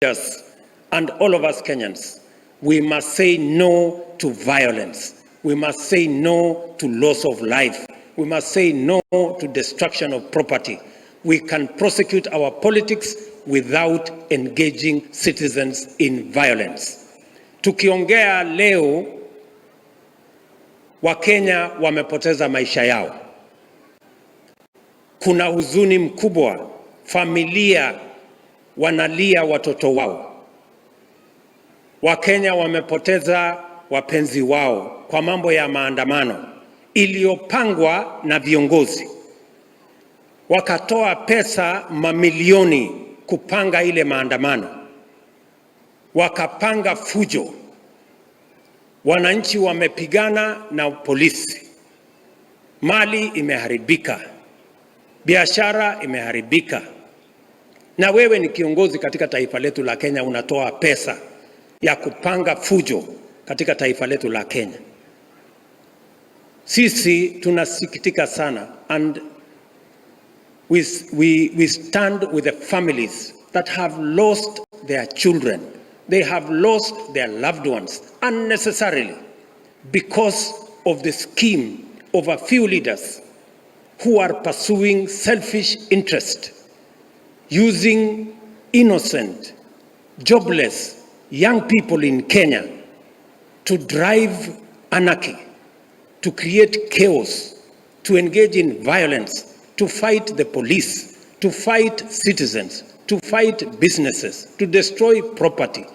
Leaders and all of us Kenyans, we must say no to violence. We must say no to loss of life. We must say no to destruction of property. We can prosecute our politics without engaging citizens in violence. Tukiongea leo, Wakenya wamepoteza maisha yao. Kuna huzuni mkubwa, familia wanalia watoto wao. Wakenya wamepoteza wapenzi wao kwa mambo ya maandamano iliyopangwa na viongozi, wakatoa pesa mamilioni kupanga ile maandamano, wakapanga fujo, wananchi wamepigana na polisi, mali imeharibika, biashara imeharibika. Na wewe ni kiongozi katika taifa letu la Kenya, unatoa pesa ya kupanga fujo katika taifa letu la Kenya. Sisi tunasikitika sana and we stand with the families that have lost their children. They have lost their loved ones unnecessarily because of the scheme of a few leaders who are pursuing selfish interest, using innocent, jobless young people in Kenya to drive anarchy, to create chaos, to engage in violence, to fight the police, to fight citizens, to fight businesses, to destroy property.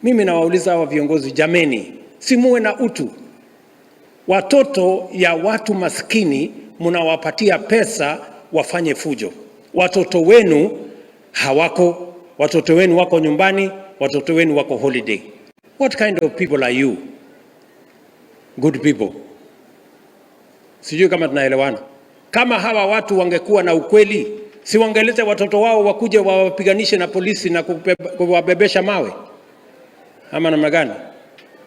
Mimi nawauliza hawa viongozi, jameni, si muwe na utu. Watoto ya watu maskini mnawapatia pesa wafanye fujo. Watoto wenu hawako, watoto wenu wako nyumbani, watoto wenu wako holiday. What kind of people are you? Good people. Sijui kama tunaelewana. Kama hawa watu wangekuwa na ukweli, si wangeleta watoto wao wakuje wawapiganishe na polisi na kuwabebesha mawe ama namna gani?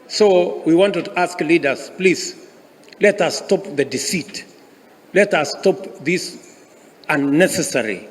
So we want to ask leaders, please let us stop the deceit. Let us stop this unnecessary